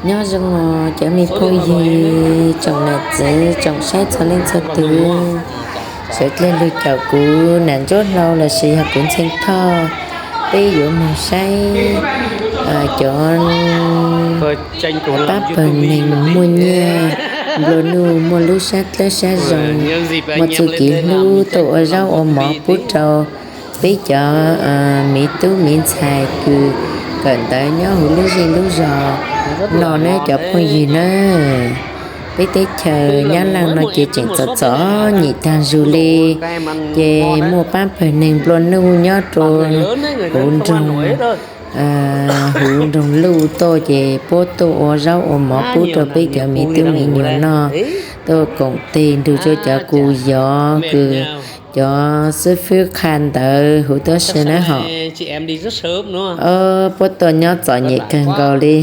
Nyob zoo os cov me phooj ywg, tsoom nam txiv tsoom saib txhua leej txhua tus, sawv dlawg lug caum kuv nam ntsuab hlau lossis yog kuv Ntxhee Thoj, peb yuav moog saib cov pab pawg neeg muaj nyiaj nplua nuj, muaj lub sab dlawb sab zoo, muaj txuj kev hlub tuaj ua zaub ua mov pub rau peb cov miv tub miv ntxhais kws kawm ntawv nyob huv lub zej lub zog no nawb cov phooj ywg nawb. Peb teb chaws Nyab Laj no ces tseem txom txom nyem taag zug li, ces muaj pab pawg neeg nplua nuj nyob rua huv nroog, huv nroog Luj tuaj ces puab tuaj ua zaub ua mov pub rau peb cov miv tub miv nyuam noj, tuaj koom teg nrug rua cov kws yog kws cov xib fwb qha ntawv huv tuab si na hom. Puab tuaj nyob txom nyem kawg nkaus li,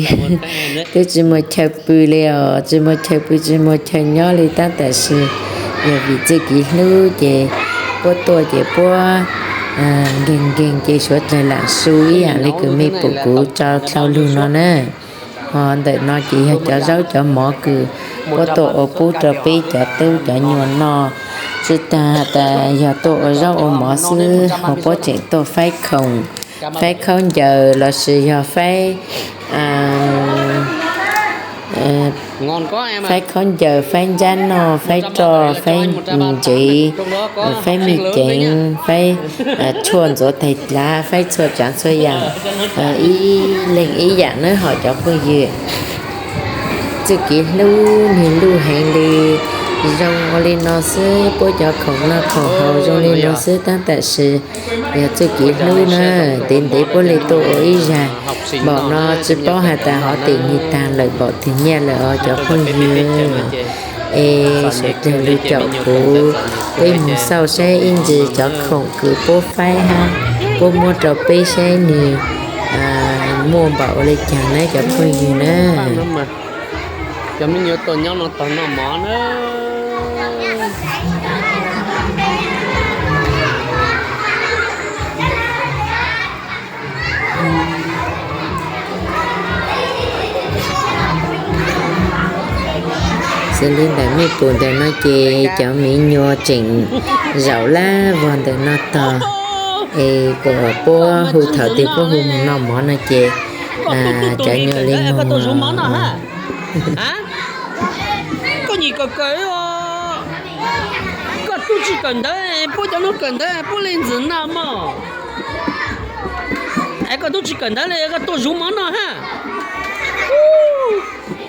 twb tsi muaj chaw pw li os, tsi muaj chaw pw tsi muaj chaw nyob li tab tam sis yog vim txuj kev hlub ces puab tuaj ces puab nkeeg nkeeg ces suav dlawg lam su ib yaam li kws mej pum kuv tso dlhau lug no na. Ho ntawm no ces yog cov zaub cov mov kws puab tuaj ua pub rau peb cov tub cov nyuam noj. Tsi taag has tas yog tuaj ua zaub ua mov xwb ho puab tseem tuaj faib khoom, faib khaub ncaws lossis yog faib faib khaub ncaws, faib ntsab noj, faib roj, faib ntsev, faib me ceev, faib tshuaj ntxuav taig dlav, faib txhua tsaav txhua yaam, ib leeg ib yaam nawb hom cov phooj ywg. Txuj kev hlub nwg luj heev li. Zoo ua li no xwb, puab cov khoom noj khoom haus zoo li no xwb tab tam sis yog txuj kev hlub na. Ntev ntev puab le tuaj ua ib zag, npaum no tsi paub has tas hov tes nwg taag lawm npaum twg nyaj lawm os cov phooj ywg. Es sawv dlawg lug caum kuv, peb moog xauj saib ib ntsis cov khoom kws puab faib hab puab muab rau peb saib nwg muaj npaum ua li caag nawb cov phooj ywg na. Cov me nyuam tuaj nyob no tog noj mov na. Xws li ntawm mej pum ntawm no ces cov miv nyuas tseem zaum lab vog ntawm no tog, es kuas puab hu thaum twg puab hu moog noj mov no ces cov nyuas le moog. Koj nyim kawm kawm, koj tub tsi kawm ntawv, puab cov nub kawm ntawv puab le ntxwm noj mog. Es koj tub tsi kawm ntawv le koj tuaj zuv mov noj hab.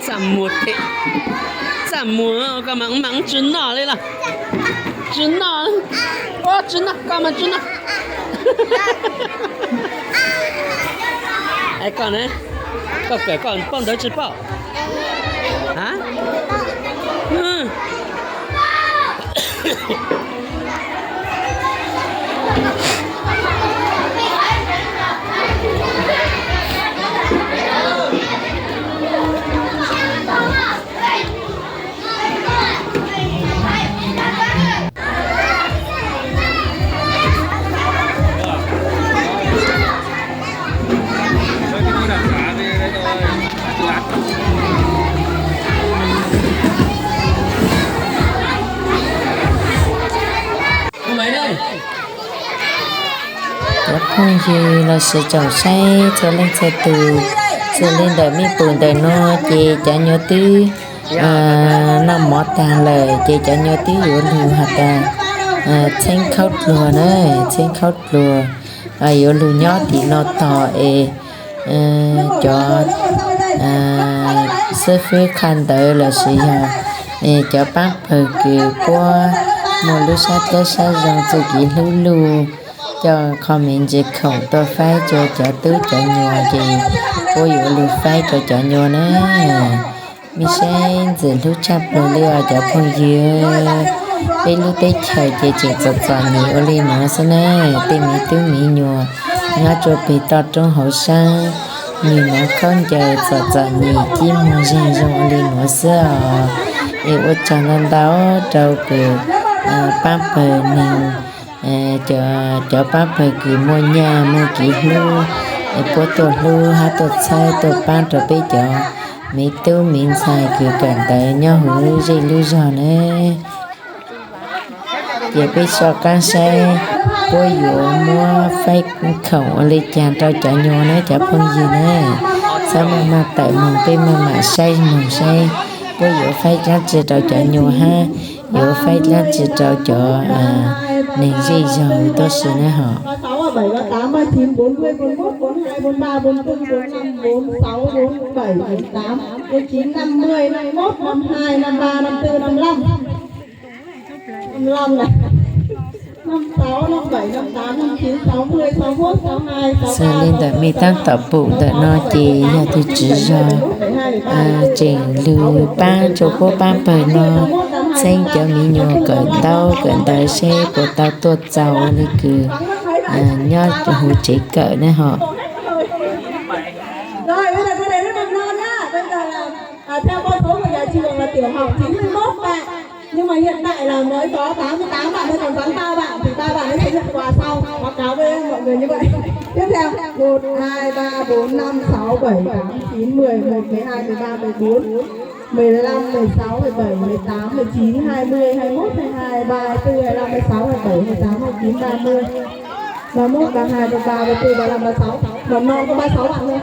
Txaj muag, txaj muag, koj mas tsi noj li los? Tsi noj, tsi noj, koj mas tsi noj. Es koj ne, koj kawm koj paub ntawv tsi paub? Cov phooj ywg lossis tsoom saib txhua leej txhua tus, xws li ntawm mej pum ntawm no ces cov nyuas twb noj mov taag lawm ces cov nyuas twb yuav lug has tas txheeb khaub dluag na, txheeb khaub dluag, yuav lug nyob tim no tog es cov xib fwb qha ntawv lossis yog cov pab pawg kws puab muaj lub sab dlawb sab zoo txuj kev hlub luj coj qho me ntsis khoom tuaj faib rua cov tub cov nyuas ces puab yuav lug faib rua cov nyuas na. Mej saib ntxim hlub tshaj plawg li os cov phooj ywg. Peb lub teb chaws ces tseem txom txom nyem ua li nuav xwb na. Tej miv tub miv nyuas nyob rua peg toj roob hauv saab, nwg nuav khaub ncaws txom txom nyem cib muag zeeg zoo ua li nuav xwb os. Es ua tsaug ntau ntau rau kws paab pawg neeg, cov paab pawg kws muaj nyaj muaj kev hlub, puab tuaj hlub hab tuaj txhawb tuaj paab rau peb cov miv tub miv ntxhais kws kawm ntawv nyob huv lub zej lub zog na. Ces peb soj qaab saib puab yuav muab faib khoom ua le caag rau cov nyuas na cov phooj ywg na. Txhob maj maj tawm moog, peb maj mam saib moog saib puab yuav faib dlaab tsi rau cov nyuas hab yuav faib dlaab tsi rau cov neeg zej zog huv tuab si na hos. Xws li ntawm mej taab tom pum ntawm no ces yog tug tswv zog tseem lug paab rua puab paab pawg no, txheeb cov miv nyuas kawm ntaub kawm ntawv seb puas tau tuaj txaus le kws nyob huv tsev kawm na hos. Theo con số của nhà trường là tiểu học chín mươi mốt bạn, nhưng mà hiện tại là mới có tám mươi tám bạn thôi, còn vắng ba bạn, thì ba bạn ấy sẽ nhận quà sau. Báo cáo với mọi người như vậy. Tiếp theo, một, hai, ba, bốn, năm, sáu, bảy, tám, chín, mười, một, mười hai, mười ba, mười bốn, mười lăm, mười sáu, mười bảy, mười tám, mười chín, hai mươi, hai mươi mốt, hai mươi hai, ba mươi tư, hai mươi lăm, hai mươi sáu, hai mươi bảy, hai mươi tám, hai mươi chín, ba mươi, ba mươi mốt, ba mươi hai, ba mươi ba, ba mươi tư, ba mươi lăm, ba mươi sáu. Mầm non có ba mươi sáu bạn thôi.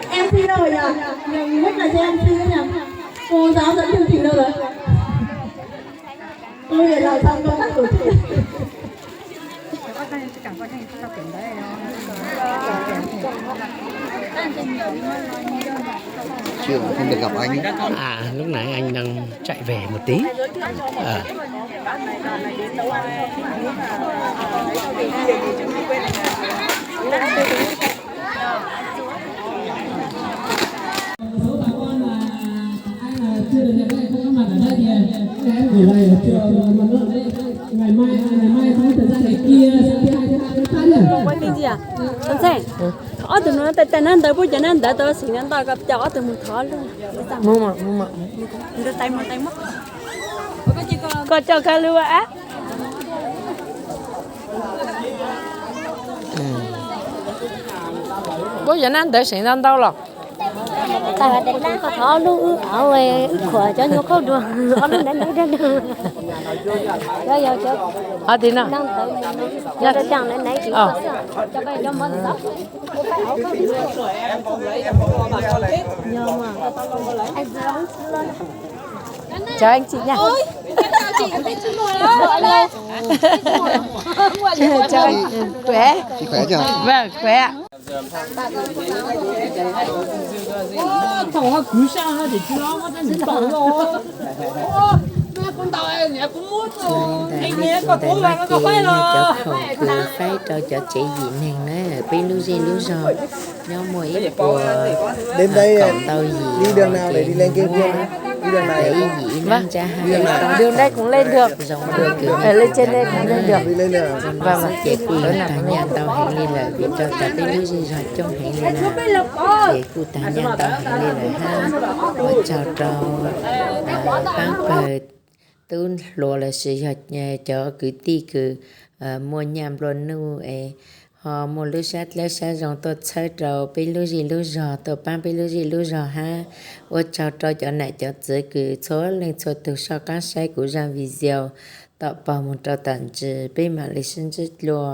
Em xin lỗi nhỉ, nhường hết là cho em xin nhỉ. Cô giáo dẫn chương trình đâu rồi? Tôi để làm xong công tác tổ chức. Chưa, không được gặp anh. À, lúc nãy anh đang chạy về một tí. Ờ. Số bà con mà ai mà chưa được nhận đây không có mặt ở đây thì em gửi lời trường một lần nữa đấy. Ngày mai, ngày mai có thời gian này kia, sáng thứ hai, thứ hai, thứ ba nhỉ? Quay phim gì à? Tuấn Thành, thov ob tug nua tais tais nab ntawv, puab cov nab ntawv tau xim no ntau, koj coj ob tug mus thov lug. Koj coj koj lug a. Puab cov nab ntawv xim ntau ntau los. Thov lub wb khuam cov nyuas khaub dua, ob lub nab ntawv dua. Ho tim no. Chào anh chị nha. Chào anh. Khỏe. Khỏe. Vâng, khỏe ạ. Ntawm no ces yog cov khoom kws faib rau cov tsev yim neeg na, peb lub zej lub zog nyob muaj ib puas kaum ntau yim, ces ib yim ib nab ntsab hab zoo dua kws nej tau nyob no xwb ces kuj yog tag nyaj ntau heev li lawm vim rau tas peb lub zej zog coob heev li na, ces kuj tag nyaj ntau heev li lawm hab. Ua tsaug rau paab pawg tub hluas lossis yog cov kwv tij kws muaj nyaj nplua nuj es ho muaj lub sab dlawb sab zoo tuaj txhawb rau peb lub zej lub zog, tuaj paab peb lub zej lub zog hab. Ua tsaug rau cov nam cov txwv kws txhua leej txhua tug soj qaab saib kuv zaj video tom pog moog rau tom ntsis, peb mam li sib ntsib dlua.